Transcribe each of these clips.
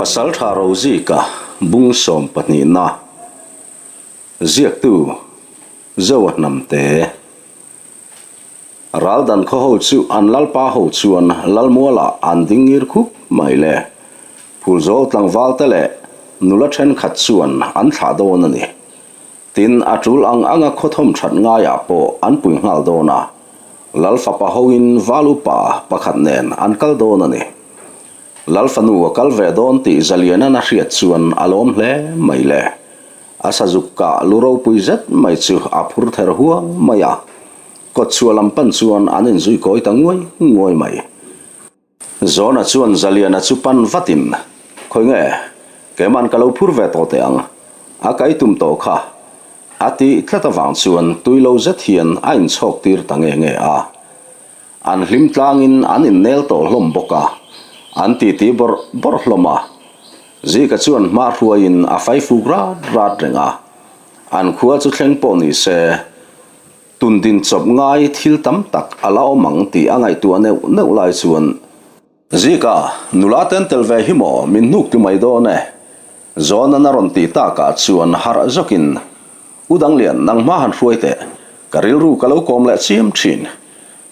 Pasaltha Rozika bung sawmpahnihna ziaktu Zoa Hnamte Raldan khaw ho chu an lalpa ho chuan lalmualah an ding ngir khup mai le. Phulzawl tlangvalte leh nula thenkhat chuan an thlah dawn a ni. Tin, a tul ang anga khawthawm that ngaiah pawh an pui nghal dawn a, Lal fapa hoin val upa pakhat nen an kal dawn a ni. Lal fanu a kal ve dawn tih Zaliana'n a hriat chuan a lawm hle mai le. A sazuk kah lu ropui zet mai chu a phur ther huang mai a, kawtchhuah lam pan chuan an inzui kawi ta nguai nguai mai. Zawna chuan Zaliana chu pan vatin, Khawi nge, keiman ka lo phur ve tawh teh ang, a kai tum tawh kha, a tih tlat avang chuan tui lo zet hian a inchhawk tir ta nge nge a. An hlim tlangin an innel tawh hlawm bawk a, an titi bawrh bawrh hlawm a. Zika chuan hma hruaiin a fai fuk rat rat reng a, an khua chu thleng pawh ni se, Tun din chawp ngai thil tam tak a la awm ang tih a ngaihtuah neuh neuh lai chuan, Zika, nula ten tel ve hi maw min hnuk ti mai dawn e? Zawnan a rawn tih takah chuan harh zawkin, U Danglian, nangma han hruai teh, ka rilru ka lo kawm leh chiam thin.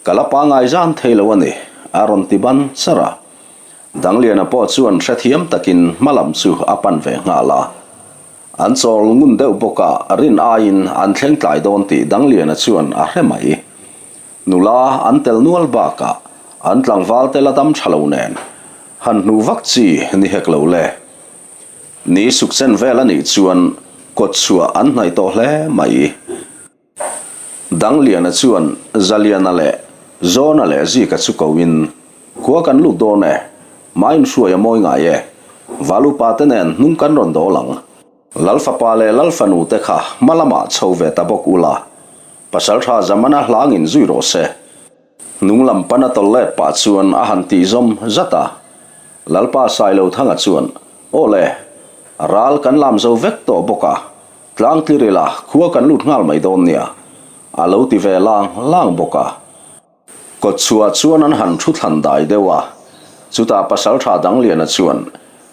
Ka la pangai zan thei lo a ni, a rawn ti ban char a. Dangliana pawh chuan hrethiam takin hma lam chu a pan ve nghal a. An chawl ngun deuh bawk a, rin aiin an thleng tlai dawn tih Dangliana chuan a hre mai. Nula an tel nual bakah an tlangval te la dam tha lo nen han hnu vak chi ni hek lo le. Ni sukchen vel a nih chuan kawtchhuah an hnaih tawh hle mai. Dangliana chuan Zaliana leh Zawna leh Zika chu koin, Khua kan lut dawn e, mah inhruai a mawi ngai e, Val upa te nen hnung kan rawn dawl ang. Lal fapa leh Lal fanu te kha hma lamah chho ve ta bawk ula, Pasaltha Zamana hlangin zui rawh se. Hnung lam pana tawlh let pah chuan a han tih zawm zat a. Lalpa Sailothanga chuan, Aw le, ral kan lam zo vek tawh bawk a, tlang tlir ila khua kan lut nghal mai dawn nia, a lo ti ve lang lang bawk a. Kawtchhuah chuan an han thu thlan dai deuh a, chutah pasaltha Dangliana chuan,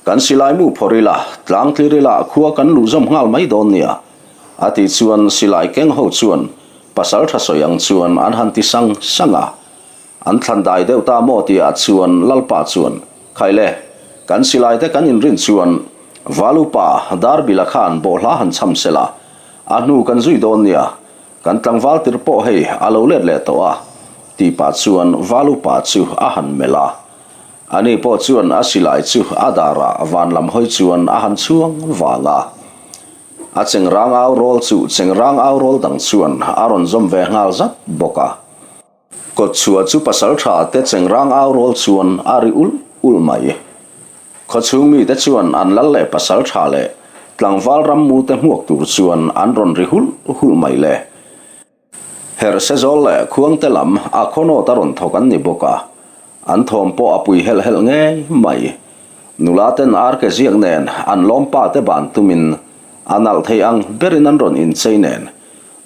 Kan silai mu phawrh ila, tlang tlir ila khua kan luh zawm nghal mai dawn nia, a tih chuan silai keng ho chuan pasal tha sawi ang chuan an han ti sang sang a. An thlan dai deuh ta maw tihah chuan Lalpa chuan, Khaile, kan silai te kan inrin chuan Valupa Darbila khan bawhhla han cham sela, a hnu kan zui dawn nia, kan tlangval tir pawh hei a lo let leh tawh a, tih pah chuan Valupa chu a han melh a. Ani pawh chuan a silai chu a darah van lam hawi chuan a han chhuang vang a. A chengrang au rawl chu chengrang au rawl dang chuan a rawn zawm ve nghal zat bawk a. Kawtchhuah chu pasaltha te chengrang au rawl chuan a ri ulh ulh mai. Khawchhung mite chuan an lal leh pasaltha leh tlangval rammu te hmuak tur chuan an rawn ri hulh hulh mai le. Herhse zawl leh khuangte lam a khawnawt a rawn thawk an ni bawk a, an thawm pawh a pui helh helh ngei mai. Nula ten arke ziak nen an lawmpa te ban tumin a nalh thei ang berin an rawn inchei nen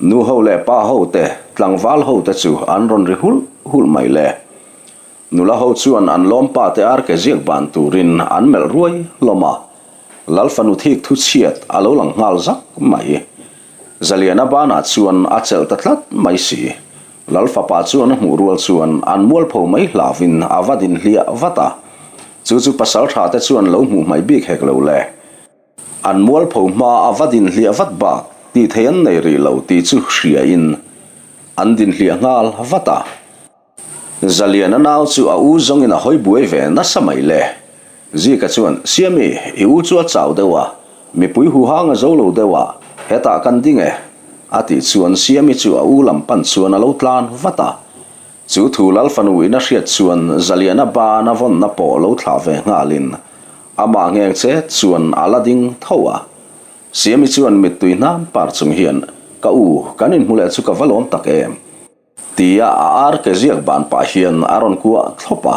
nu ho leh pa ho te tlangval ho te chu an rawn ri hulh hulh mai le. Nula ho chuan an lawmpa te arke ziak ban turin an melh ruai hlawm a, Lal fanu thik thu chhiat a lo lang nghal zak mai. Zaliana banah chuan a chelh ta tlat mai si. Lal fapa chuan a hmuh rual chuan an mualpho mai hlauvin a va din hliah vat a. Chu chu pasal tha te chuan lo hmuh hmaih bik hek lo le. An mualpho hma a va din hliah vat bak tih thei an nei rih lo tih chu hria in an din hliah nghal vat a. Zaliana nau chu a u zawngin a hawi buai ve nasa mai le. Zika chuan, Siami, i u chu a chau deuh a, mipui huhang a zo lo deuh a, hetah kan ding e, a tih chuan Siami chu a u lam pan chuan a lo tlan vat a. Chu thu Lal fanu in a hriat chuan Zaliana ban a vawnna pawh lo thlah ve nghalin amah ngheng che chuan a la ding tho a. Siami chuan mittui hnam par chung hian, Ka u, kan inhmu leh chu ka va lawm tak em? Tia a ar ke ziak ban pah hian a rawn kuah thlawp a.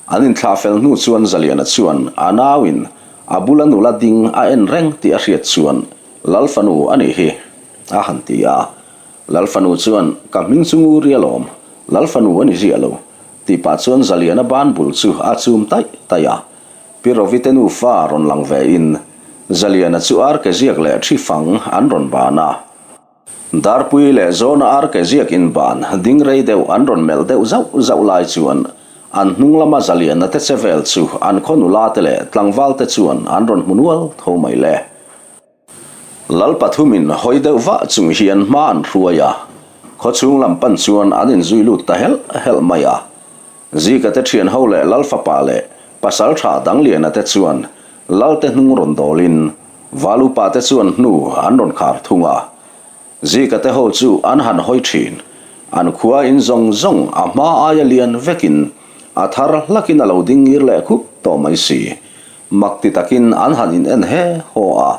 An inthlah fel hnu chuan Zaliana chuan a nauin a bula nula ding a en reng tih a hriat chuan Lal fanu a nih hi a han ti a. Lal fanu chuan ka hming chu ngur i alawm, Lal fanu a ni ziah lo tih pah chuan Zaliana ban bul chu a chum taih taih a. Pi Rovi te nufa rawn lang ve in Zaliana chu arke ziak leh thi fang an rawn ban a. Darpui leh Zawna arke ziak in ban ding rei deuh an rawn melh deuh zauh zauh lai chuan an hnung lama Zaliana te che vel chu an khaw nula te leh tlangval te chuan an rawn hmu nual tho mai le. Lal pathumin hawi deuh vah chung hian hma an hruai a, khawchhung lam pan chuan an inzui lut ta helh helh mai a. Zika te thian ho leh Lal fapa leh pasal tha Dangliana te chuan Lal te hnung rawn dawlin Val upa te chuan hnu an rawn khar thung a. Zika te ho chu an han hawi thin, an khua in zawng zawng a hma aia lian vekin a thar hlakin a lo ding ngir leh khup tawh mai si. Mak ti takin an han in en he haw a,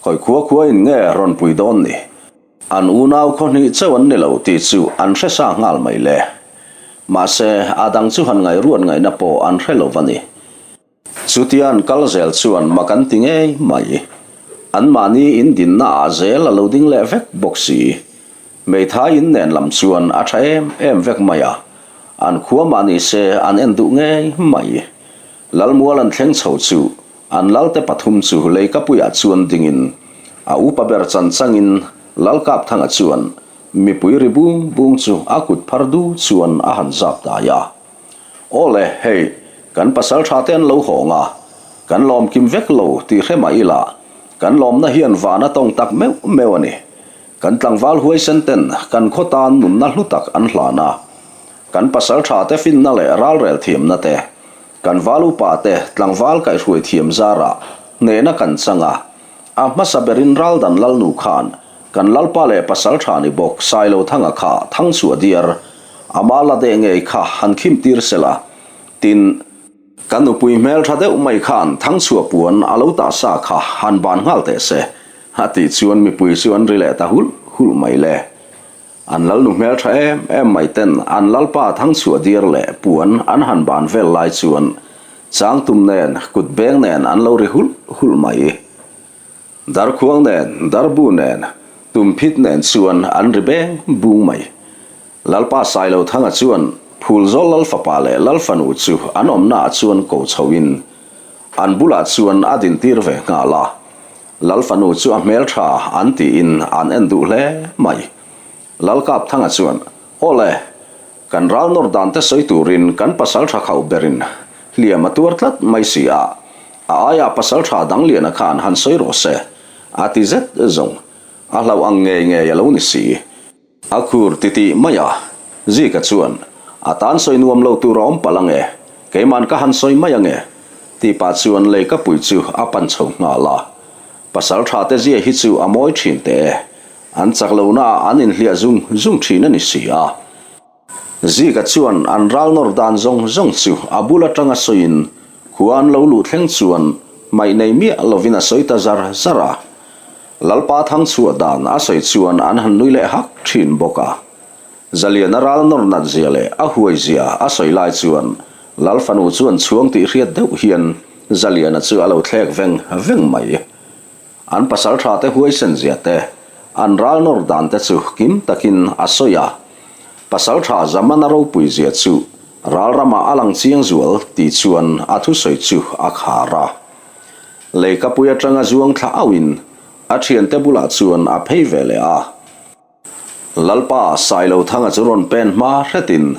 Khawi khua khua in nge rawn pui dawn ni? An unau khaw hnih chauh an ni lo tih chu an hre sa nghal mai le. Mahse, a dang chu han ngaihruat ngaihna pawh an hre lo va ni. Chutia an kal zel chuan mak an ti ngei mai. Anmahni in dinna ah zel a lo ding leh vek bawk si. Hmeithai in nen lam chuan a tha em em vek mai a, an khua mah ni se an en duh ngei mai. Lalmual an thleng chho chu an lalte pathum chu leikapuiah chuan dingin a upa ber chan changin Lalkapthanga chuan mipui ri bung bung chu a kut phar du chuan a han zap dai a. Aw le, hei, kan pasal tha te an lo hawng a, kan lawm kim vek lo tih hre mah ila, kan lawmna hian van a tawng tak meuh meuh a ni. Kan tlangval huaisen ten kan khaw tan nunna hlu tak an hlan a. Kan pasal tha te finna leh ralrel thiamna te, kan val upa te tlangval kaihhruai thiam zarah hnehna kan chang a, a hmasa berin Raldan Lalnu khan kan Lalpa leh pasal tha ni bawk Sailothanga kha thangchhuah diar ama la deh ngei kha han khim tir sela, tin, kan nupui hmel tha deuh mai khan thangchhuah puan a lo tah sa kha han ban nghal teh se, a tih chuan mipui chu an ri leh ta hulh hulh mai le. An lalnu hmel tha em em mai ten an lalpa thangchhuah diar leh puan an han ban vel lai chuan changtum nen kut beng nen an lo ri hulh hulh mai. Darkhuang nen, darbu nen, tumphit nen chuan an ri beng bung mai. Lalpa Sailothanga chuan Phulzawl Lalfapa leh Lalfanu chu an awmna ah chuan ko chho in an bulah chuan a dintir ve nghal a. Lalfanu chu a hmel tha an tiin an en duh hle mai. Lalkapthanga chuan, Aw le, kan ral nawr dan te sawi turin kan pasal tha khauh berin hliam a tuar tlat mai si a, a aia pasal tha dang liana khan han sawi rawh se, a ti zet zawng. A hlauh ang ngei ngei a lo ni si. A khur titih mai a, Zika chuan, A tan sawi nuam lo tur a awm palh ange, keiman ka han sawi mai ange, tih pah chuan leikapui chu a pan chho nghal a. Pasal tha te zia hi chu a mawi thin teh e, an chak lohna ah an inhliah zung zung thin a ni si a. Zika chuan an ral nawr dan zawng zawng chu a bul atanga sawiin khua an lo luh thleng chuan hmaih nei miah lovin a sawi ta zar zar a. Lalpa thangchhuah dan a sawi chuan an han nui leh hak thin bawk a. Zaliana ral nawr nat zia leh a huai zia a sawi lai chuan Lal fanu chuan chhuang tih hriat deuh hian Zaliana chu a lo thlek veng veng mai. An pasal tha te huaisen zia te, an ral nawr dan te chu kim takin a sawi a. Pasal tha Zamana ropui zia chu ral ramah a lang chiang zual tih chuan a thusawi chu a khar a. Leikapui atanga zuang thla auhin a thiante bulah chuan a phei ve leh a. Lalpa Sailothanga chu rawn pen hma hretin,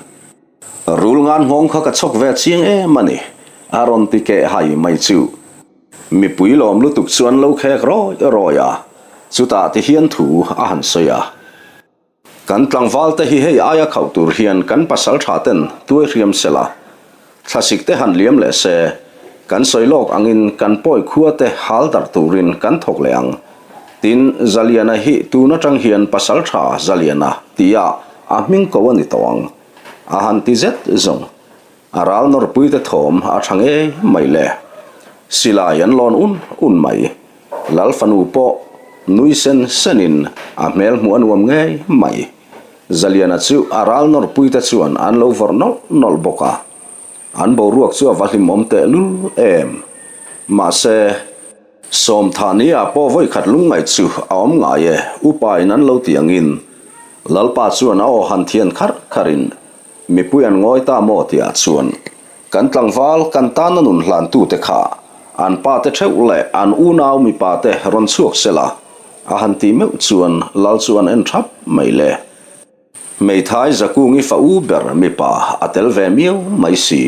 Rul ngan nghawng kha ka chhawk ve chiang em a ni, a rawn ti keh hai mai chu. Mipui lawm lutuk chu an lo khek rawi rawi a, chutah ti hian thu a han sawi a. Kan tlangval te hi hei aia khauh tur hian kan pasal tha ten tuai hriam se la, thlasik te han liam leh se, kan sawi lawk angin kan pawi khua te hal darh turin kan thawk leh ang. Tin, Zaliana hi tun atang hian pasal tha Zaliana tia a hming ko a ni tawh ang. A han ti zet zawng. A ral nawrpui te thawm a tha ngei mai le. Silai an lawn un un mai. Lal fanu pawh nui sen senin a hmel hmuh a nuam ngei mai. Zaliana chu a ral nawrpui te chuan an lo vawrh nawlh nawlh bawk a. An boruak chu a va hlimawm tehlul em. Mahse. Sawmthania pawh vawikhat lungngaih chu a awm ngai e, upa in an lo ti angin Lalpa chuan a aw han thian kharh kharhin mipui an ngawi ta maw tihah chuan. Kan tlangval kan tana nun hlantute kha an pate theuh leh an unau mipate rawn chhuak sela a han tih meuh chuan lal chu an en thap mai le. Hmeithai Zakungi fa u ber mipa a tel ve miau mai si.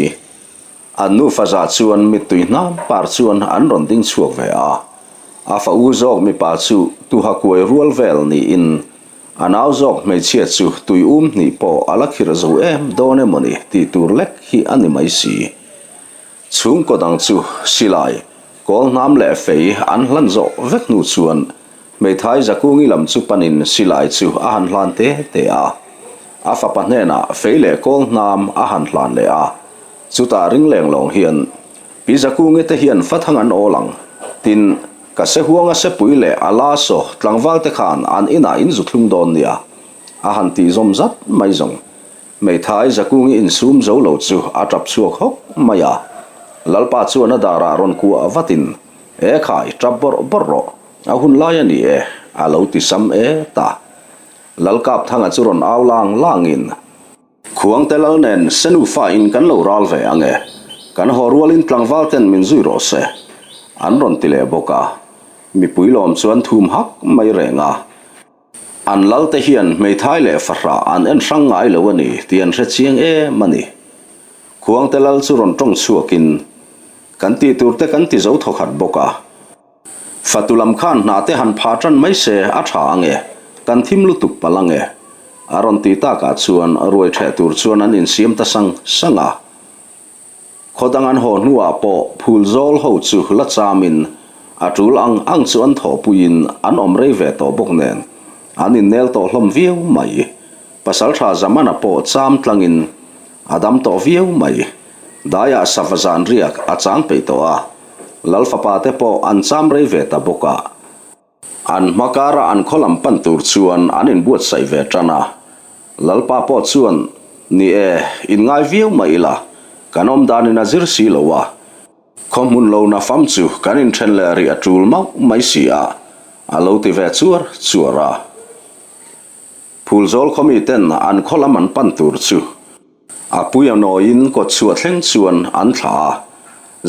An nufa zah chuan mittui hnam par chuan an rawn ding chhuak ve a. A fa u zawk mipa chu tuha kuai rual vel niin A nau zawk hmeichhia chu tui um hnih pawh a la khirh zo em dawn emaw ni tih tur lek hi a ni mai si. Chhungkaw dang chu silai, kawl hnam leh fei an hlan zawh vek hnu chuan hmeithai Zakungi lam chu panin silai chu a han hlan te te a. A fapa hnenah fei leh kawl hnam a han hlan leh a. Chutah ringleng lawng hian Pi Zakungi te hian fathang an awl ang. Tin, ka se huanga sepui leh a la saw tlangval te khan an inah in zu thlung dawn nia. A han tih zawm zat mai zawng. Hmeithai Zakungi insum zo lo chu a tap chhuak hawk mai a. Lalpa chuan a darah rawn kuah vatin, E khai, tap bawrh bawrh rawh. A hun lai a ni e, a lo ti sam e ta. Lalkapthanga chu rawn au lang langin. Khuangte lal nen Senufa in kan lo ral ve ang e, kan haw rualin tlangval ten min zui rawh se, an rawn ti leh bawk a. Mipui lawm chuan thum hak mai reng a. An lal te hian hmeithai leh fahrah an en hrang ngai lo a ni tih an hre chiang em a ni. Khuangte lal chu rawn tawng chhuakin, Kan tih tur te kan ti zo thawkhat bawk a. Fatu lam khan hna te han pha tan mai se a tha ang e, kan thim lutuk palh ang e. A rawn ti takah chuan ruai ṭheh tur chuan an insiam ta sang sang a. Khaw dang an haw hnuah pawh phul zawl ho chu la chamin a ṭul ang ang chu an thawhpuiin an awm rei ve tawh bawk nen an innel tawh hlawm viau mai. Pasalṭha Zamana pawh cham tlangin a dam tawh viau mai. Daiah sava zan riak a chang peih tawh a, Lal fapa te pawh an cham rei ve ta bawk a. An hma kara an khaw lam pan tur chuan an inbuatsaih ve tan a. Lalpa pawh chuan, Ni e, inngai viau mah ila, kan awm danin a zir si lo a. Khaw hmun lo na fam chu kan inthen leh rih a tul mauh mai si a, a lo ti ve chuar chuar a. Phulzawl khaw miten an khaw lam an pan tur chu A pui a nawiin kawt chhuah thleng chuan an thlah a,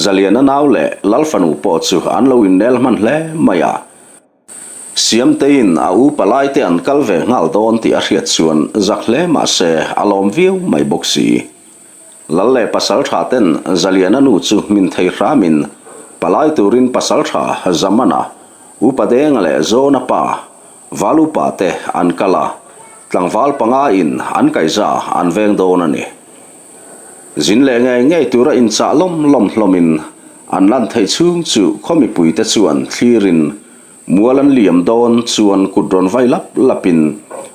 Zaliana nau leh Lalfanu pawh chu an lo innel hman hle mai a. Siamteiin a u palai te an kal ve nghal dawn tih a hriat chuan zak hle mah se a lawm viau mai bawk si. Lal leh pasal tha ten Zaliana nu chu hmin thei hramin palai turin pasal tha Zamana, Upa Denga leh Zawna pa Val upa te an kal a, tlangval panga in an kaihza an veng dawn a ni. Zin leh ngei ngei tura inchah lawm lawm hlawm in an lan theih chhung chu khaw mipui te chuan thlir in mual an liam dawn chuan kut rawn vai lap lap in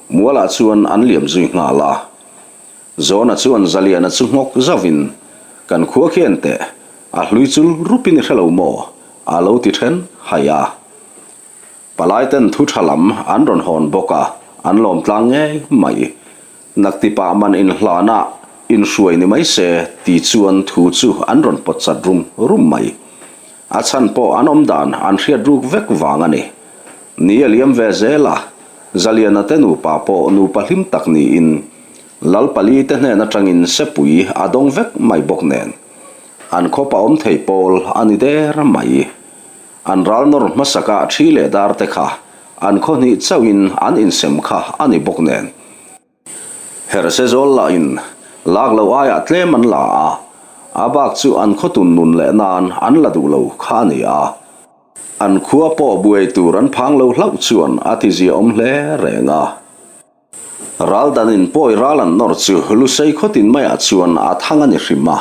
mual ah chuan an liam zui nghal a. Zawna chuan Zaliana chu nghawk zauh in kan khua khian teh a hlui chul rup in i hre lo maw? a lo ti then haih a. Palaiten thu tha lam an rawn hawn bawk a, an lawm tlang ngei mai. Naktipah man inhlana inhruai ni mai se ti chuan thu chu an rawn pawt chat rum rum mai. A chhan pawh an awm dan an hriat ruk vek vang a ni. Ni a liam ve zel a, Zaliana te nupa pawh nupa hlim tak niin Lalpali te hnen atangin sepui a dawng vek mai bawk nen an khawpa awm thei pawl a ni der mai. An ral nawr hmasaka thi leh dar te kha an khaw hnih chauhin an insem kha a ni bawk nen. Herhse zawl lahin lak lo aiah tlem an la a, a bak chu an khaw tun nun leh nan an la duh lo kha a ni a. An khua pawh buai tur an phang lo hlauh chuan a tizia awm hle reng a. Ral danin pawi ral an nawr chu Lusei khawtin maiah chuan a thang a ni hrim a.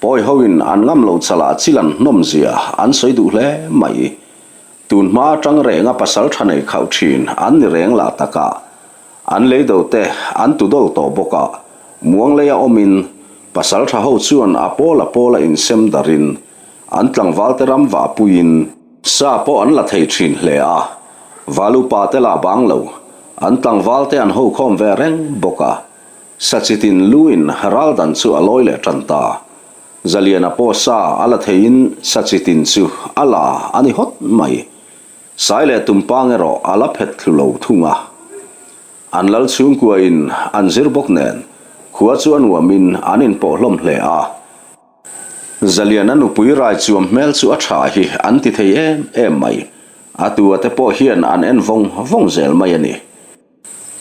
Pawi hoin an ngam lo chalah chil an hnawm zia an sawi duh hle mai. Tun hma atang renga pasal tha nei khauh thin an ni reng lah takah an lei do te an tu dawl tawh bawk a, muang leia awmin pasal tha ho chuan a pawl a pawl a insem darin an tlangval te ram vah puiin Sa pawh an la thei thin hle a, val upa te lah bang lo, an tlangval te an ho khawm ve reng bawk a. Sa chitin lu in ral dan chu a lawi leh tan ta. Zaliana pawh sa a la theiin sa chitin chu a la a ni hawt mai. Sai leh tumpang erawh a la phet thlu lo thung a. An lal chhungkua in an zir bawk nen, khua chu a nuamin an inpawh hlawm hle a. Zaliana nupui rai chuam hmel chu a tha hi an ti thei em em mai. A tua te pawh hian an en vawng vawng zel mai a ni.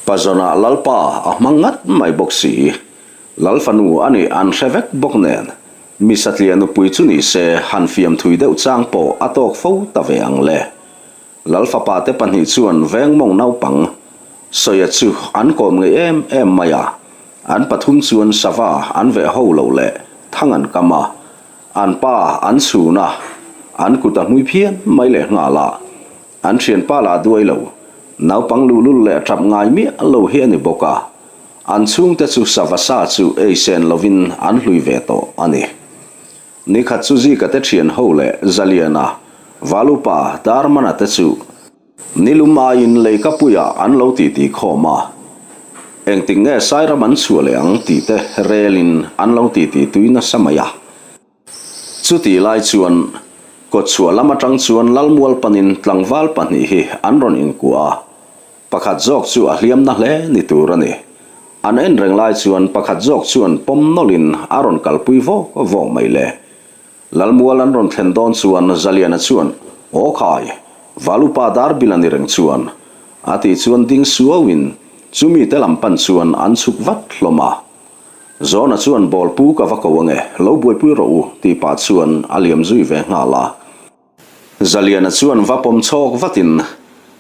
Pazawnah Lalpa a hmang ngat mai bawk si. Lal fanu a nih an hre vek bawk nen, mi satliah nupui chu ni se han fiam thui deuh chang pawh a tawk fo ta ve ang le. Lal fapa te pahnih chuan veng mawng naupang Sawia chu an kawm ngei em em mai a, an pathum chuan sava an veh ho lo leh thang an kam a, an pa an chhun a, an kut a hmui phian mai leh nghal a. An thianpa lah duai lo, naupang luhlul leh tap ngai miah lo hi a ni bawk a, an chhungte chu sava sa chu ei sen lovin an hlui ve tawh a ni. Nikhat chu Zika te thian ho leh Zaliana, Valupa, Darmana te chu nilum aiin leikapuiah an lo titi khawm a, engtik nge Sairam an chhuah leh ang tih te relin an lo titi tui nasa mai a. Chutih lai chuan kawtchhuah lam atang chuan Lalmual panin tlangval pahnih hi an rawn inkuah a, pakhat zawk chu a hliam na hle ni tur a ni. An en reng lai chuan pakhat zawk chuan pawm nawlhin a rawn kalpui vawk vawk mai le. Lalmual an rawn thlen dawn chuan Zaliana chuan, Aw khai, Valupa Darbila ni reng chuan, a tih chuan ding suauin chumi te lam pan chuan an chhuk vat hlawm a. Zawna chuan ball pu ka va ko ange, lo buaipui rawh u, tih pah chuan a liam zui ve nghal a. Zaliana chuan va pawm chhawk vatin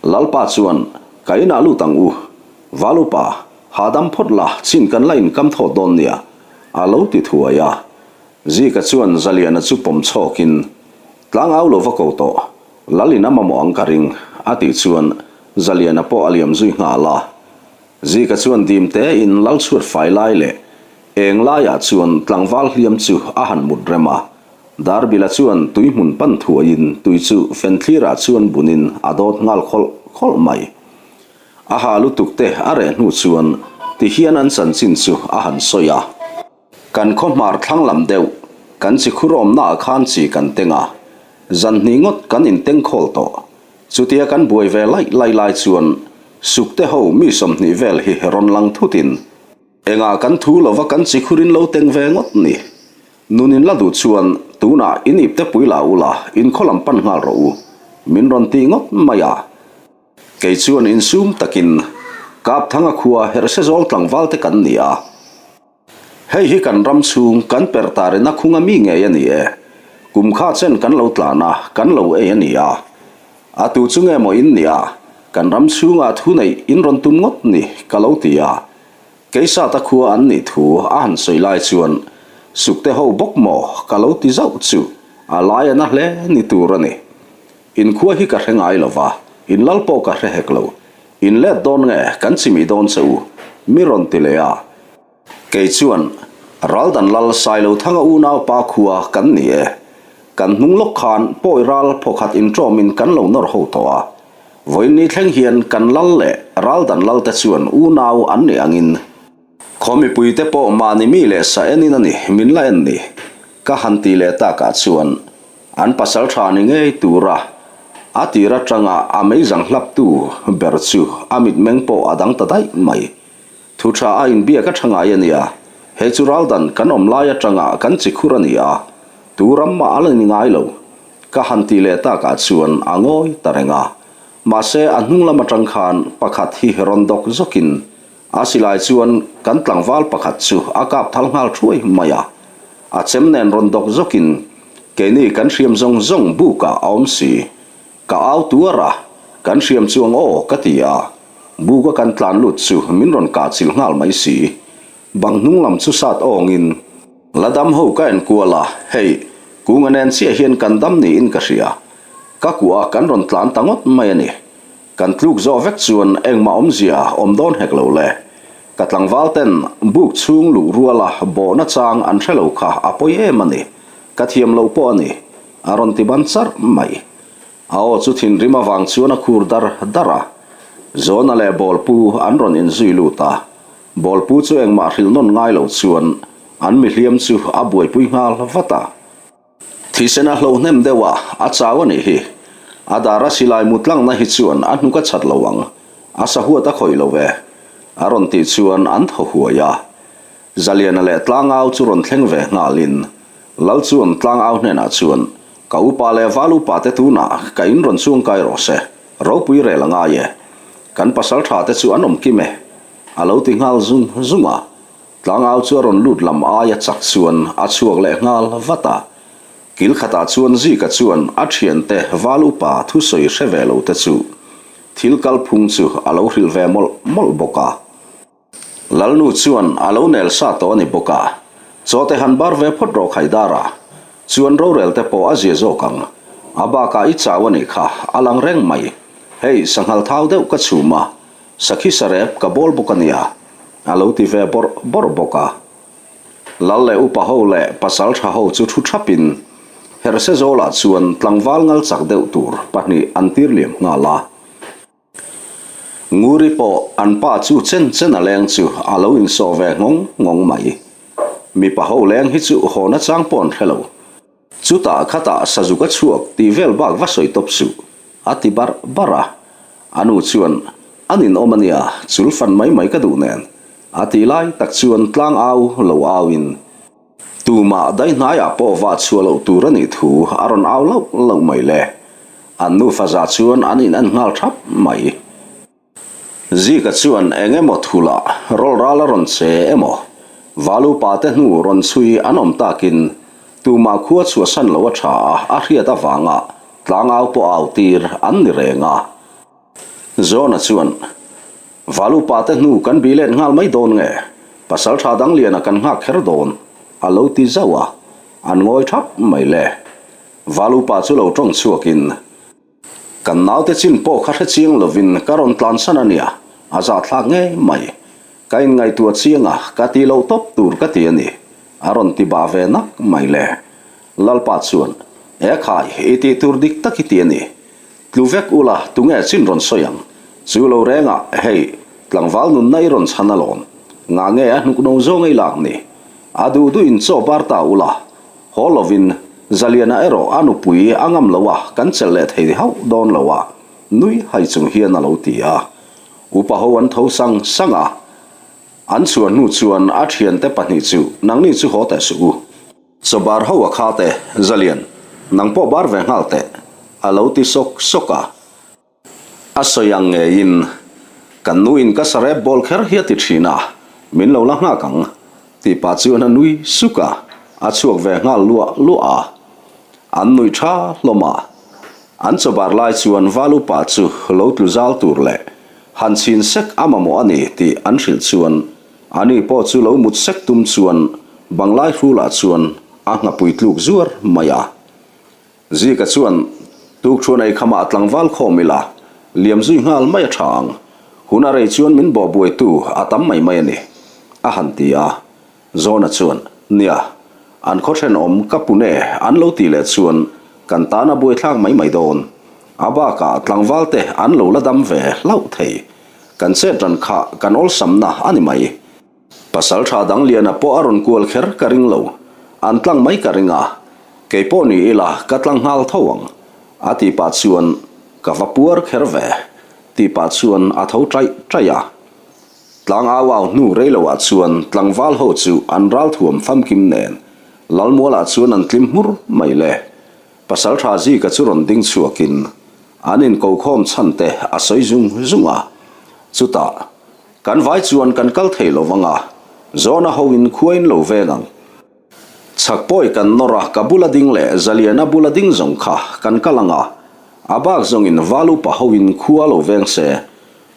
Lalpa chuan, Ka inah lut ang u, Valupa, hahdam phawt la, chin kan la inkam thawt dawn nia, a lo ti thuai a. Zika chuan Zaliana chu pawm chhawkin, Tlangau lo va ko tawh, Lalin a mamawh ang ka ring, a tih chuan Zaliana pawh a liam zui nghal a. Zika chuan dim te in lal chhuat fai lai leh eng laiah chuan tlangval hliam chu a han mut rem a. Darbila chuan tui hmun pan thuaiin tui chu fenthlirah chuan bunin a dawt nghal khawlh khawlh mai. A ha lutuk te a reh hnu chuan tihian an chanchin chu a han sawi a. Kan khaw hmar thlang lam deuh, kan chi khur awmnaah khan chi kan teng a, zan hnih ngawt kan inteng khawl tawh. Chutia kan buai ve laih laih lai chuan Sukte ho mi 20 vel hi rawn lang thutin, Engah kan thu lova kan chi khurin lo teng ve ngawt ni? Nun in la duh chuan tunah in ipte pui la ula in khaw lam pan nghal rawh u, min rawn tih ngawt mai a. Kei chuan insum takin Kapthanga khua Herhsezawl tlangval te kan ni a. Hei hi kan ram chhung kan per tarina khunga mi ngei a ni e. Kum kha chen kan lo tlan a, kan lo ei a ni a. A tu chu nge maw in nih a, kan ram chhungah thu neih in rawn tum ngawt ni ka lo ti a. Keisata khua an nih thu a han sawi lai chuan Sukte ho bawk maw ka lo ti zauh chu a lai a na hle ni tur a ni. Inkhua hi ka hre ngai lo va, in lal pawh ka hre hek lo. In let dawn nge, kan chimih dawn che u, mi rawn ti leh a. Kei chuan, Raldan lal Sailothanga unaupa khua kan ni e. Kan hnung lawk khan pawi ral phawkhat inṭawmin kan lo nawr ho tawh a. Vawiin thleng hian kan lal leh Raldan lalte chuan unau an nih angin, Khaw mipuite pawh mahni mi leh sa enin a ni, min la en ni. Ka han ti leh takah chuan an pasal tha ni ngei tura a tir atanga a meizang hlaptu ber chu a mitmeng pawh a dang ta daih mai. Thu tha a inbiak a tha ngai a nia, he chu raldan kan awm lai atanga kan chi khur a ni a, tu ram mah a la ni ngai lo. Ka han ti leh takah chuan a ngawi ta reng a, mahse a hnung lam atang khan pakhat hi rawn dawk zawkin A silai chuan kan tlangval pakhat chu a kap thal nghal thuai mai a, a chem nen rawn dawk zawkin keini kan hriam zawng zawng bukah a awm si. Ka au tuar a, kan hriam chuang aw ka ti a, buka kan tlan lut chu min rawn kah chilh nghal mai si. Bang hnung lam chu sat awngin la dam ho ka en kual a, hei, kunga nen chiah hian kan dam niin ka hria. Ka kuah a kan rawn tlan ta ngawt mai a ni. Kan tluk zawh vek chuan engmah awmzia awm dawn hek lo le. Ka tlangval ten buk chhung luh ruala bawhna chang an hre lo kha a pawi em a ni. Ka thiam lo pawh a ni. A rawn ti ban charh mai. A aw chu thinrim avang chuan a khur dar dar a. Zawna leh Bawlpu an rawn inzui lut a. Bawlpu chu engmah hrilh nawn ngai lo chuan an mihliam chu a buaipui nghal vat a. Thisen a hlo hnem deuh a, a chau a nih hi. A dar a silai mu tlangna hi chuan a hnuk a chat lo ang, a sahuat a khawih lo ve. A rawn tih chuan an thaw huai a. Zaliana leh Tlangau chu rawn thleng ve nghalin. Lal chuan tlangau hnenah chuan, Ka upa leh val upa te tunah ka in rawn chuangkai rawh se, ropui rel a ngai e. Kan pasal tha te chu an awm kim e, a lo ti nghal zung zung a. Tlangau chu a rawn lut lam aia chak chuan a chhuak leh nghal vat a. Kil khatah chuan Zika chuan a thiante val upa thusawi hre ve lo te chu thil kalphung chu a lo hrilh ve mawlh mawlh bawk a. Lalnu chuan a lo nel sa tawh a ni bawk a, chaw te han bar ve phawt rawh Khaidara chuan rorel te pawh a zia zawk ang. A bakah i chau a nih kha, a lang reng mai. Hei, sanghal thau deuh ka chhum a, sakhi sarep ka bawl bawk a nia, a lo ti ve bawrh bawrh bawk a. Lal leh upa ho leh pasal tha ho chu thu thapin Herhsezawlah chuan tlangval ngal chak deuh tur pahnih an tir liam nghal a. Nguri pawh an pa chu chen chen a leng chu a lo insawh ve nghawng nghawng mai. Mipa ho leng hi chu haw na chang pawh an hre lo. Chutah khatah sazuk a chhuak tih vel bak va sawi tawp suh, a ti barh barh a. A nu chuan, A ninawm a nia, chul fan mai mai ka duh nen, a tih lai tak chuan tlang au lo auin, Tumah daihnaiah pawh vah chhuah loh tur a nih thu a rawn au lauh lauh mai le. An nufa za chuan an in en nghal thap mai. Zika chuan eng emaw thulah rawl ral a rawn che emaw, Valupa te hnu rawn chhui an awm takin tumah khua chhuahsan lo a tha a, a hriat avanga tlangau pawh au tir an ni reng a. Zona chuan, Valupa te hnu kan bih let nghal mai dawn nge? Pasal tha dang liana kan nghak kher dawn, a lo ti zauh a, an ngawi thap mai le. Valupa chu lo tawng chhuakin, Kan naute chin pawh kha hre chiang lovin ka rawn tlansan a nia, a zahthlak ngei mai. Ka inngaihtuah chiang a, ka ti loh tawp tur ka ti a ni, a rawn ti bah ve nak mai le. Lalpa chuan, E khai, i tih tur dik tak i ti a ni. Tlu vek ula, tunge chin rawn sawi ang? Chu lo rengah, hei, tlangval nunna i rawn chhan alawm. Ngah nge a hnuk no zawng ei lak ni? A duh duh in chaw bar ta ula, haw lovin, Zaliana erawh a nupui a ngam lo a, kan chelh leh thei hauh dawn lo a, nui hai chung hian a lo ti a. Upa ho an tho sang sang a, an chhuah hnu chuan a thiante pahnih chu, Nangni chu haw teh suh u. Chaw bar ho a kha te, Zalian, nang pawh bar ve nghal teh, a lo ti sawk sawk a. A sawi ang ngeiin, Kan nuin ka sarep bawl kher hi a ti thin a, min lo la nghak ang, tih pah chuan a nui suk a, a chhuak ve nghal luah luah a. An nui tha hlawm a. An chaw bar lai chuan val upa chu lo tlu zal tur leh han chhin sek a mamawh a ni tih an hrilh chuan Ani pawh chu lo mut sek tum chuan banglai hrulah chuan a nghapui tluk zuar mai a. Zika chuan, Tukthuan ei khamah tlangval khawm ila, liam zui nghal mai a tha ang. Hun a rei chuan min bawh buaitu a tam mai mai a ni, a han ti a. Zawna chuan, Nia, an khaw thenawm ka pune an lo tih leh chuan kan tan a buaithlak mai mai dawn. A bakah tlangvalte an lo la dam ve hlauh thei. Kan chet ran kha kan awlsamna a ni mai. Pasal tha dang liana pawh a rawn kual kher ka ring lo. An tlang mai ka ring a. Kei pawh ni ila ka tlang nghal tho ang. A ti pah chuan ka va puar kher ve. Ti pah chuan a tho taih taih a. Tlang au au hnu rei lo ah chuan tlangval ho chu an ralthuam famkim nen Lalmual ah chuan an tlim hmur mai le. Pasal tha Zika chu rawn ding chhuakin An inkokhawm chhan te a sawi zung zung a. Chutah, kan vai chuan kan kal thei lo vang a, Zawna hoin khuain lo veng ang. Chhak pawi kan nawr a, ka bula ding leh Zaliana bula ding zawng kha kan kal ang a, a bak zawngin val upa hoin khua lo veng se,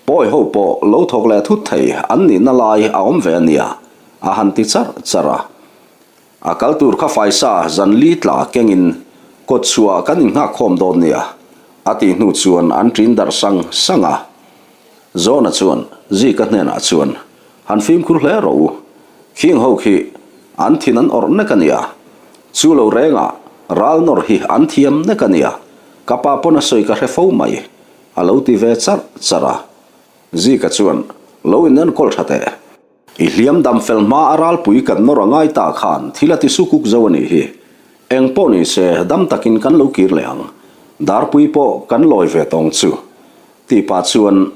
pawi ho pawh lo thawk leh thut thei an nihna lai a awm ve a nia, a han ti charh charh a. A kal tur kha faisa zan li tla kengin kawt chhuah kan innghak khawm dawn nia, a tih hnu chuan an ṭin darh sang sang a. Zawna chuan Zika hnenah chuan, Han fimkhur hle rawh u, khing ho khi an thin an awrh nek a nia, chu lo rengah ral nawr hi an thiam nek a nia, ka pa pawn a sawi ka hre fo mai, a lo ti ve charh charh a. Zika chuan, Lo inenkawl ṭha teh. I hliam dam fel hma a ralpui kan nawr a ngai ta khan thil a ti sukuk zo a nih hi. Eng pawh ni se dam takin kan lo kir leh ang. Darpui pawh kan lawi ve tawng chu. Tih pah chuan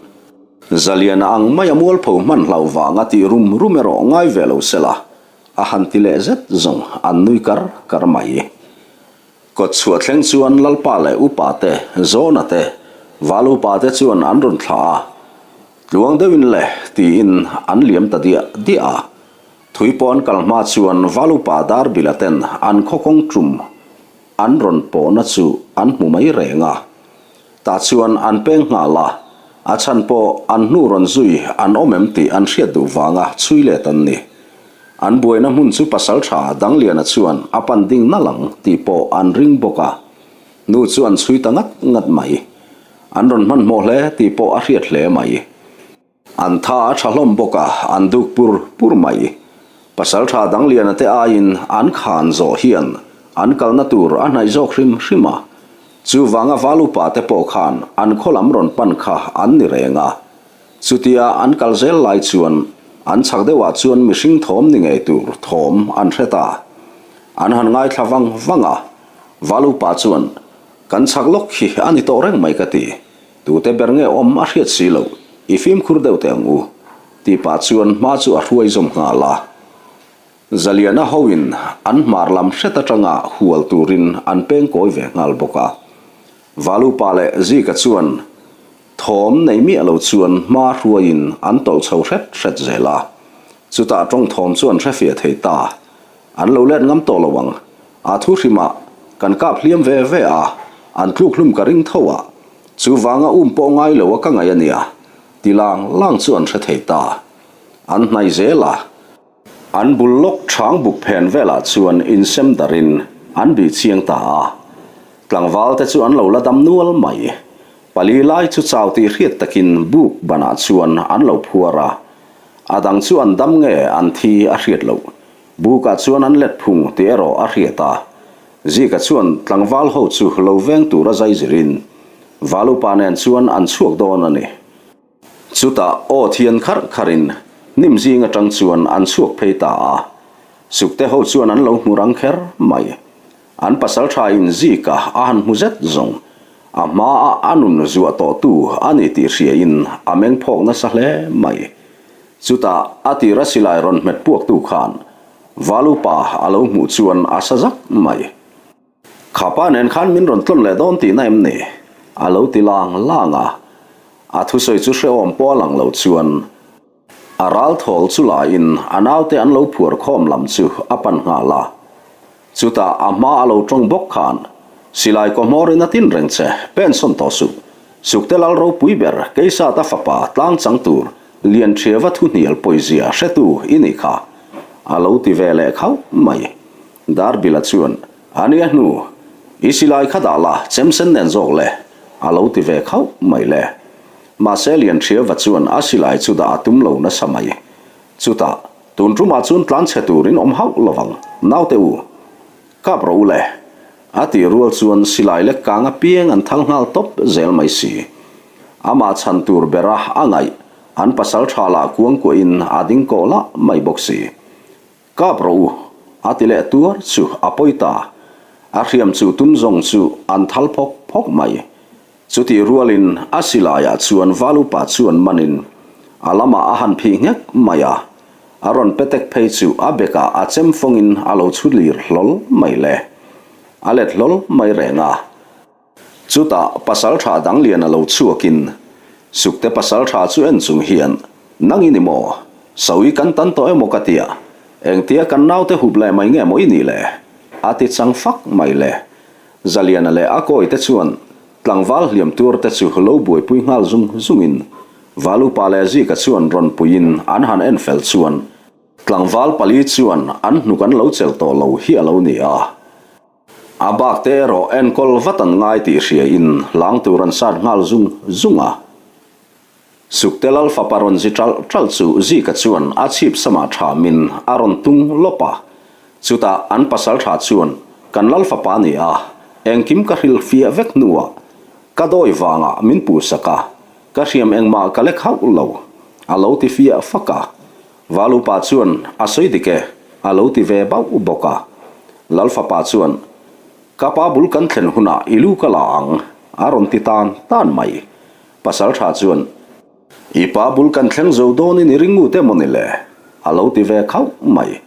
Zaliana ang mai a mualpho hman hlauh vang a tih rum rum erawh ngai ve lo se la. A han ti leh zet zawng an nui kar kar mai. Kawt chhuah thleng chuan Lalpa leh Upa te, Zawna te, Val Upa te chuan an rawn thlah a. Tluang deuhin le tiin an liam ta diah diah a. Thui pawh an kal hma chuan Val Upa Darbila ten an khaw kawng tum an rawn pawhna chu an hmu mai reng a. Tah chuan an peng nghal a, a chhan pawh an hnu rawn zui an awm em tih an hriat duh vanga chhui let an ni. An buaina hmun chu pasaltha Dangliana chuan a pan ding nalh ang tih pawh an ring bawk a, nu chu an chhui ta ngat ngat mai. An rawn hmanhmawh hle tih pawh a hriat hle mai. An tha a tha hlawm bawk a, an duk pur pur mai. Pasaltha Dangliana te aiin an khan zawh hian an kalna tur a hnaih zawk hrim hrim a. Chuvanga val upa te pawh khan an khaw lam rawn pan kha an ni reng a. Chutia an kal zel lai chuan an chhak deuhah chuan mihring thawm ni ngei tur thawm an hre ta. An han ngaithla vang vang a, val upa chuan, Kan chhak lawk hi a ni tawh reng mai ka ti. Tute ber nge awm a hriat si loh, i fimkhur deuh teh ang u, tih pah chuan hma chu a hruai zawm nghal a. Zaliana hoin an hmar lam hret atanga hual turin an peng kawi ve nghal bawk a. Valupa leh Zika chuan thawm nei miah lo chuan hma hruaiin an tawlh chho hret hret zel a. Chutah tawng thawm chu an hrefiah thei ta. An lo let ngam tawh lo ang. A thu hrimah kan kap hliam ve ve a, an tluk hlum ka ring tho a. Chuvanga um pawh ngai lo a ka ngaih a nia, ti lang lang chu an hre thei ta. An hnaih zel a. An bul lawk chhang buk phen velah chuan insem darin an bih chiang ta a. Tlangval te chu an lo la dam nual mai. Pali lai chu chau tih hriat takin buk banah chuan an lo phuar a. A dang chu an dam nge an thi a hriat loh. Bukah chuan an let phung tih erawh a hriat a. Zika chuan tlangval ho chu lo veng tura zai zirin Valupa nen chuan an chhuak dawn a ni. Chutah aw thian kharh kharhin hnim zing atang chuan an chhuak phei ta a, Sukte ho chuan an lo hmu rang kher mai. An pasal tha in Zika a han hmu zet zawng, a hmaa a nun zuah tawhtu a ni tih hria in a meng phawk nasa hle mai. Chutah a tira silai rawn hmet puaktu khan Valupa a lo hmuh chuan a sa zak mai. Kha pa nen khan min rawn tlawn leh dawn tihna em ni? A lo ti lang lang a. A thusawi chu hrehawm pawh a lang lo chuan a ral thawl chu laiin a naute an lo phuar khawm lam chu a pan nghal a. Chutah a hma a lo tawng bawk khan silai kaw hmawrin a tin reng che, pensawn tawh suh. Sukte lal ropui ber Keisata fapa tlang chang tur Lianṭhiava thuhnial pawizia hretu i nih kha, a lo ti ve leh khauh mai. Darbila chuan, A nia hnu, i silai kha dah la, chemsen nen zawk le, a lo ti ve khauh mai le. Mahse Lianhriava chuan a silai chu dah a tum lo nasa mai. Chutah, tun tumah chuan tlan chhe turin awm hauh lovang, naute u. Kap rawh u le. A tih rual chuan silai lek kang apiang an thal nghal tawp zel mai si. Amah chhan tur bera a ngaih, an pasal tha lah kuangkuahin a ding kawh lah mai bawk si. Kap rawh u, a ti leh tuar chu a pawi ta. A hriam chu tum zawng chu an thal phawk phawk mai. Chutih rualin a silaiah chuan Valupa chuan manin a lamah a han phih nghek mai a, a rawn petek phei chu a bekah a chem fawngin a lo chhu lir hlawl mai le. A let hlawl mai reng a. Chutah pasaltha dang lian a lo chhuakin Sukte pasaltha chu en chung hian, Nang i ni maw? Sawi kan tan tawh emaw ka tia, engtia kan naute hup leh mai nge maw i nih le? A ti chang fak mai le. Zaliana leh a kawite chuan tlangval hliam tuar te chu lo buaipui nghal zung zungin Valupa leh Zika chuan rawn puiin an han en fel chuan tlangval pali chuan an hnuk an lo chelh tawh lo hi a lo ni a. A bak te erawh enkawl vat an ngai tih hria in hlang tur an sat nghal zung zung a. Sukte lal fapa rawn zi ṭalh ṭalh chu Zika chuan a chhip samah ṭham in a rawn tung lawp a. Chutah an pasal ṭha chuan kan lal fapa ni a, engkim ka hrilh fiah vek hnuah ka dawi vangah min puhsak a, ka hriam engmah ka lek hauh lo, a lo ti fiah fak a. Val upa chuan a sawi dik e, a lo ti ve bauh bawk a. Lal fapa chuan, Ka pa bul kan thlen hunah i lu ka la ang, a rawn ti tan tan mai. Pasal tha chuan, I pa bul kan thleng zo dawnin i ring ngut emaw ni le? a lo ti ve khauh mai.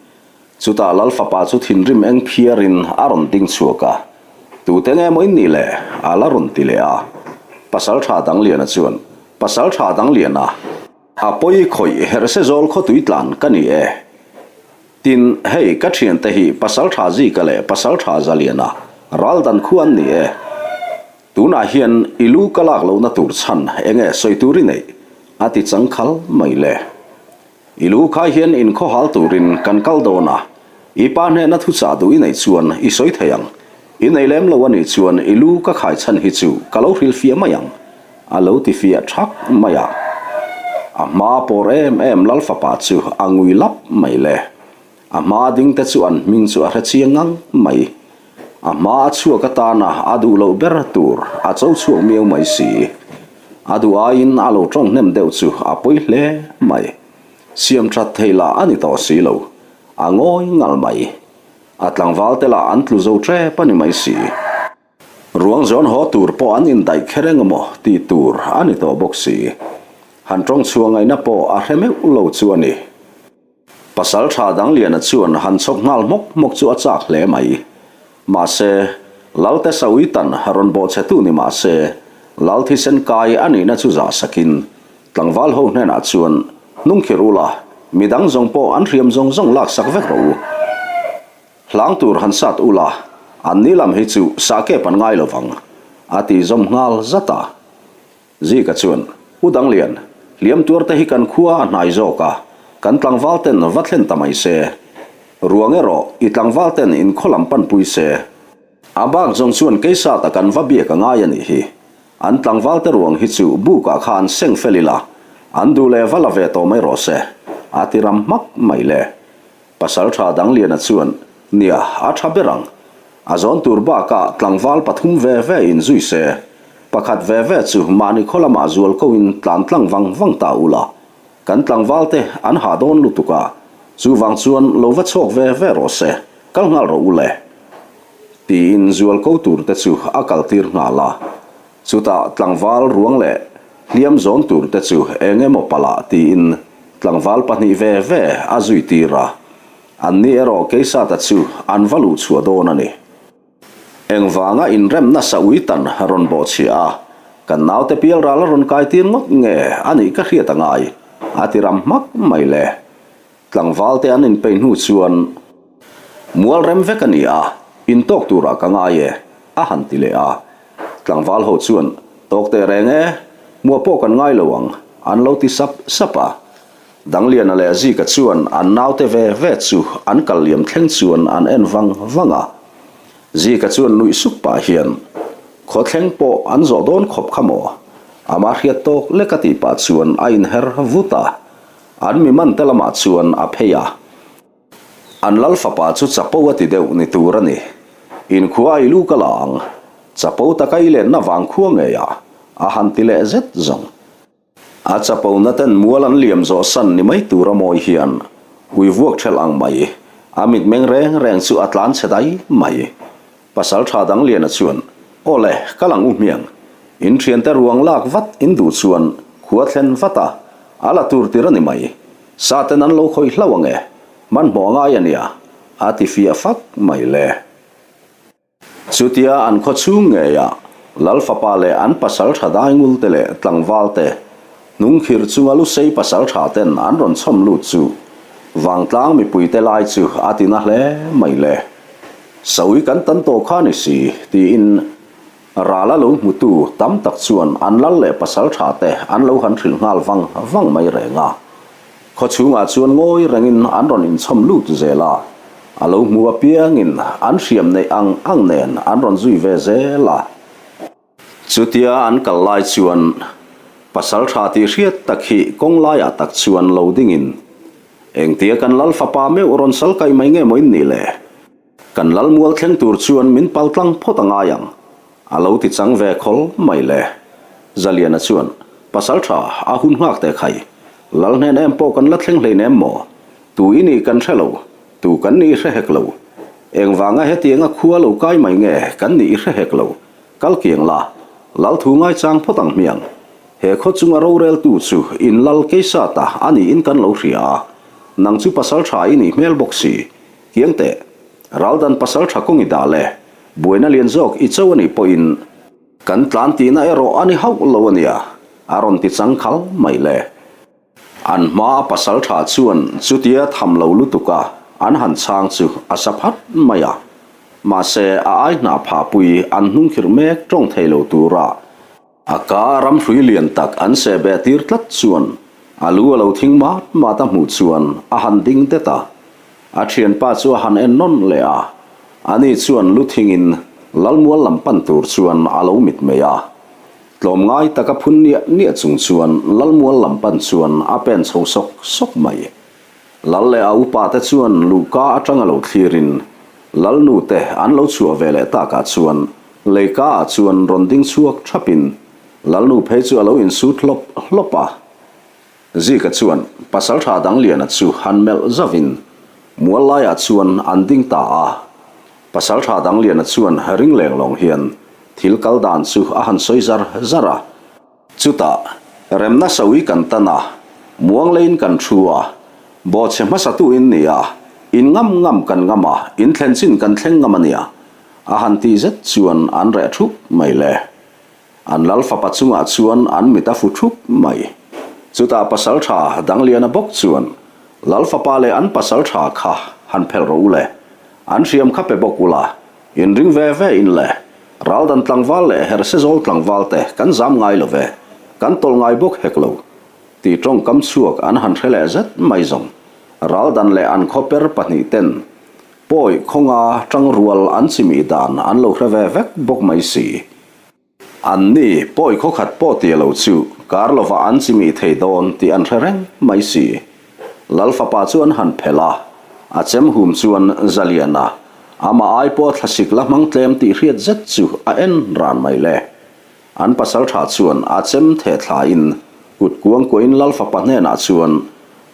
Chutah Lal fapa chu thinrim eng phiarin a rawn ding chhuak a, Tute nge maw in nih le? a la rawn ti leh a. Pasalṭha Dangliana chuan, Pasalṭha Dangliana, a pawi khawih herh se zawl khawtui tlan ka ni e. Tin, hei ka ṭhiante hi Pasalṭha Zika leh Pasalṭha Zaliana raldan khu an ni e. Tunah hian i lu ka lak lohna tur chhan enge sawi tur i neih? a ti chang khal mai le. I lu khai hian inkhawhal turin kan kal dawn a, i pa hnehna thuchah duh i neih chuan i sawi thei ang. I nei lem lo a nih chuan i lu ka khai chhan hi chu ka lo hrilhfiah mai ang, a lo ti fiah thak mai a. A hma pawr em em Lal fapa chu a ngui lap mai le. A hma ding te chu an hming chu a hre chiang ngang mai. A hma a chhuak atana a duh loh ber tur a cho chhuak miau mai si. A duh aiin a lo tawng hnem deuh chu a pawi hle mai. Siam that thei lah a ni tawh si lo. A ngawi ngal mai. A tlangval te lah an tlu zo tep a ni mai si. Ruang zawn haw tur pawh an indaih kher eng emaw tih tur a ni tawh bawk si. Han tawng chhuah ngaihna pawh a hre meuh lo chu a ni. Pasal tha Dangliana chuan han chhawk nghal hmawk hmawk chu a chak hle mai. Mahse, Lalte Sawitan rawn bawhchhetu ni mah se, Lal thisen kai a nihna chu zah sakin, tlangval ho hnenah chuan, Hnungkhir ula, midang zawng pawh an hriam zawng zawng laksak vek rawh u. Hlang tur han sat ula, an ni lam hi chu sah kep an ngai lovang, a ti zawm nghal zat a. Zika chuan, U Danglian, hliam tuar te hi kan khua a hnai zawk a, kan tlangval ten va thlen ta mai se. Ruang erawh i tlangval ten in khaw lam panpui se. A bak zawng chuan keisata kan va biak a ngai a nih hi. An tlangval te ruang hi chu bukah khan seng fel ila, an duh leh va la ve tawh mai rawh se, a ti ram hmak mai le. Pasalṭha Dangliana chuan, Nia, a ṭha ber ang. A zawn tur bakah tlangval pathum ve ve in zui se. Pakhat ve ve chu mahni khaw lamah zual koin tlan tlang vang vang ta ula. Kan tlangval te an hah dawn lutuk a, chuvang chuan lo va chhuak ve ve rawh se, kal nghal rawh u le. Tiin zual ko tur te chu a kaltir nghal a. Chutah tlangval ruang leh hliam zawn tur te chu eng emaw palh ah tiin tlangval pahnih ve ve a zui tir a, anni erawh Keisata chu an va luh chhuah dawn a ni. Engvanga inremna sa ui tan rawn bawh chhiah a, kan naute pialral a rawn kai tir ngawt nge a nih ka hriat a ngai, a ti ram hmak mai le. Tlangval te an inpeih hnu chuan mual rem vek a ni a, intawk turah ka ngai e, a han ti leh a. Tlangval ho chuan, Tawk teh reng e, hmuah pawh kan ngai lo ang, an lo ti sap sap a. Dangliana leh Zika chuan an naute ve ve chu an kal liam thleng chuan an en vang vang a. Zika chuan nuih suk pah hian, Khawthleng pawh an zawh dawn khawp kha maw? Amah hriat tawk lek a tih pah chuan a inher vut a. An mi man te lamah chuan a phei a. An lal fapa chu chapo a ti deuh ni tur a ni. Inkhua i lu ka la ang. Chapo taka i lenna vang khua ngei a, a han ti leh zet zawng. A chapo na ten mual an liam zawh san ni mai tur a mawi hian ui vuak thelh ang mai. A mitmeng reng reng chu a tlan chhe dai mai. Pasal tha dang Liana chuan, Aw le, kal ang u hmiang. In thiante ruang lak vat in duh chuan khua thlen vat a, a la tur tir a ni mai. Sa ten an lo khawih hlauh ang e, hmanhmawh a ngai a nia, a ti fiah fak mai le. Chutia an khaw chhung ngeiah Lal fapa leh an pasal tha daingul te leh tlangval te hnungkhirh chunga lusei pasal tha ten an rawn chhawm lut chu vangtlang mipui te lai chu a ti na hle mai le. Sawi kan tan tawh kha ni si, tiin rala lo hmutu tam tak chuan an lal leh pasal tha te an lo han hrilh nghal vang vang mai reng a. Khaw chhungah chuan ngawi rengin an rawn inchhawm lut zel a, a lo hmu apiangin an hriam neih ang ang nen an rawn zui ve zel a. Chutia an kal lai chuan pasal tha tih hriat tak hi kawng laiah tak chuan lo dingin, Engtia kan lal fapa meuh rawn sal kaih mai nge maw in nih le? Kan lal mual thleng tur chuan min pal tlang phawt a ngai ang, a lo ti chang ve khawl mai le. Zaliana chuan, Pasal tha, a hun nghak teh khai. Lal hnen em pawh kan la thleng hlein em maw? Tu i nih kan hre lo, tu kan nih i hre hek lo. Engvanga hetianga khua lo kai mai nge kan nih i hre hek lo. Kal kiang la, lal thu ngaichang phawt ang hmiang. He khaw chunga roreltu chu in lal Keisata a niin kan lo hria a, nang chu pasal tha i nih hmel bawk si. Kiang teh, Raldan pasal tha kawng i dah le, buaina lian zawk i cho a nih pawhin kan tlan tihna erawh a ni hauh lo a nia, a rawn ti chang khal mai le. An hmaa pasal tha chuan chutia tham lo lutuk a an han chhang chu a sa phat mai a. Mahse, a ai hnah phahpui an hnungkhirh mek tawng thei lo tura A ka ramhrui lian tak an seh beh tir tlat chuan a lu a lo thing mat mat a hmuh chuan a han ding det a. A thianpa chu a han en nawn leh a, ani chuan lu thingin Lalmual lam pan tur chuan a lo mit mei a. Tlawmngai taka phun niah niah chung chuan Lalmual lam pan chuan a pen chho sawk sawk mai. Lal leh a upa te chuan luhka atanga lo thlirin Lalnu te an lo chhuah ve leh takah chuan Leika ah chuan rawn ding chhuak thapin Lalnu phei chu a lo insut hlawp hlawp a. Zika chuan Pasaltha Dangliana chu han melh zauhin mual laiah chuan an ding ta a. Pasaltha Dangliana chuan ring leng lawng hian thil kal dan chu a han sawi zar zar a. Chutah, remna sawi kan tan a, muang leiin kan thu a, bawhchhe hmasatu in ni a, in ngam ngam kan ngam a, in thlen chin kan thleng ngam a nia, a han tih zet chuan an reh thup mai le. An lal fapa chungah chuan an mit a fu thup mai. Chutah pasal tha Dangliana bawk chuan, Lal fapa leh an pasal tha kha han phelh rawh u le, an hriam kha pe bawk ula, Inring ve ve in le, Raldan tlangval leh Herhsezawl tlangval te kan zam ngai lo ve, kan tawlh ngai bawk hek lo, tih tawngkam chhuak an han hre leh zet mai zawng. Raldan leh an khawper pahnih ten pawi khawnga tangrual an chimih dan an lo hre ve vek bawk mai si. An ni pawi khawkhat pawh tia lo chu kar lovah an chimih thei dawn tih an hre reng mai si. Lal fapa chu an han phelh a, a chem hum chuan Zaliana, amah ai pawh thlasik la hmang tlem tih hriat zet chu a en ran mai le. An pasal tha chuan a chem theh thlain kut kuang kuahin Lal fapa hnenah chuan,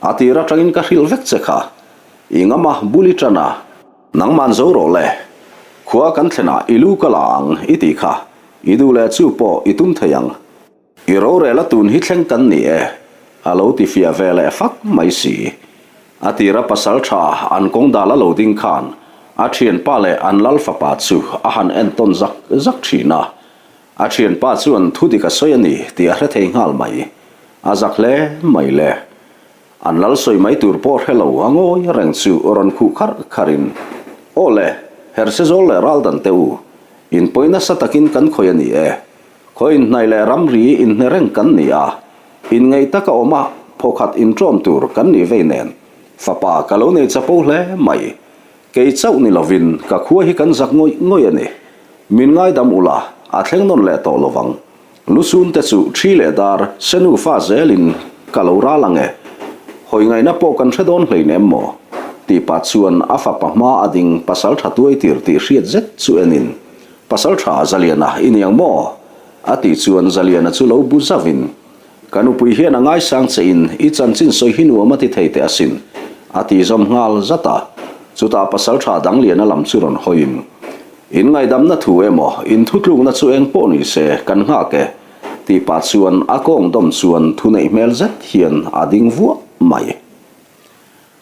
A tir atangin ka hrilh vek che kha, i ngam a, bul i tan a, Nangman zo rawh le, khua kan thlenah i lu ka la ang i tih kha, i duh leh chu pawh i tum thei ang. I rorel a tun hi thleng kan ni e, a lo ti fiah ve leh fak mai si. A tira pasal tha an kawng dal a lo ding khan a thianpa leh an lal fapa chu a han entawn zak zak thin a. A thianpa chuan thu dik a sawi a ni tih a hre thei nghal mai. A zak hle mai le. An lal sawi mai tur pawh hre lo a ngawi reng chu rawn khuh kharh kharhin, Aw le, Herhsezawl leh Raldan te u, in pawi nasa takin kan khawi a ni e. Khawi inhnaih leh ramri inhne reng kan ni a, inngeih taka awm a, phawkhat inṭawm tur kan nih vei nen, fapa ka lo nei chapo hle mai. Kei chauh ni lovin ka khua hi kan zak ngawih ngawih a ni. Min ngaidam ula, a thleng nawn leh tawh lovang. Lusun te chu thi leh dar senu fa zelin ka lo ral ang e. Hawi ngaihna pawh kan hre dawn hleinem maw? Tih pah chuan a fapa hma a ding pasal tha tuai tir tih hriat zet chu enin, Pasal tha Zaliana i ni ang maw? A tih chuan Zaliana chu lo bu zauhin, Ka nupui hian a ngaisang che in i chanchin sawi hi nuam a ti thei teh asin, a ti zawm nghal zat a. Chutah pasal tha Dangliana lam chu rawn hawiin, In ngaihdamna thu emaw, in thutlukna chu eng pawh ni se, kan nghak e, tih pah chuan a kawng dawm chuan thu neih hmel zet hian a ding vuah mai.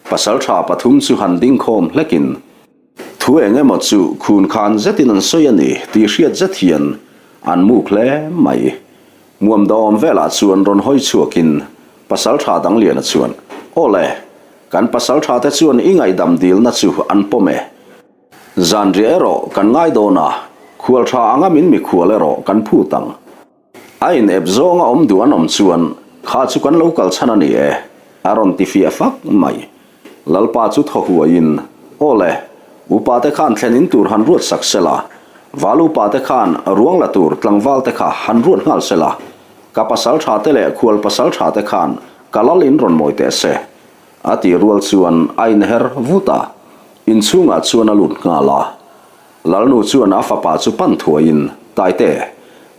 Pasaltha pathum chu han ding khawm hlekin, thu eng emaw chu khun khan zetin an sawi a ni tih hriat zet hian an muk hle mai. Muam dawm velah chuan rawn hawi chhuakin Pasaltha Dangliana chuan, Aw le, kan pasaltha te chuan i ngaihdam dilna chu an pawm e. Zanriah erawh kan ngai dawn a, khual tha anga min mikhual erawh kan phut ang. A in ep zawnga awm duh an awm chuan kha chu kan lo kal chhan a ni e, a rawn ti fiah fak mai. Lalpa chu thaw huaiin, Aw le, upa te khan thlen in tur han ruat sak sela, val upa te khan ruang la tur tlangval te kha han ruat nghal sela, ka pasal tha te leh khual pasal tha te khan ka lal in rawn mawi teh se, A tih rual chuan a inher vut a, inchhungah chuan a lut nghal a. Lalnu chuan a fapa chu pan thuaiin, Taite,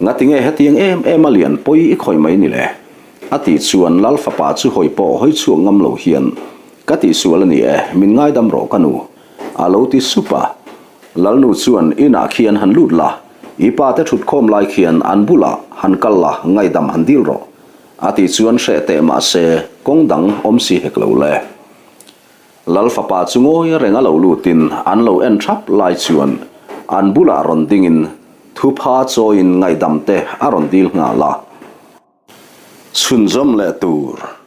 ngatinge hetiang em em a lian pawi i khawih mai ni le? A tih chuan Lal fapa chu hawi pawh hawi chhuak ngam lo hian, Ka tihsual a ni e, min ngaidam rawh ka nu, a lo ti sup a. Lalnu chuan, Inah khian han lut la, i pa te thutkhawm lai khian an bulah han kal la, ngaihdam han dil rawh. A tih chuan hreh teh mah se kawng dang awm si hek lo le. Lal fapa chu ngawi reng a lo lutin an lo en thap lai chuan an bulah rawn dingin thupha chawiin ngaihdam te a rawn dil nghal a. Chhunzawm leh tur.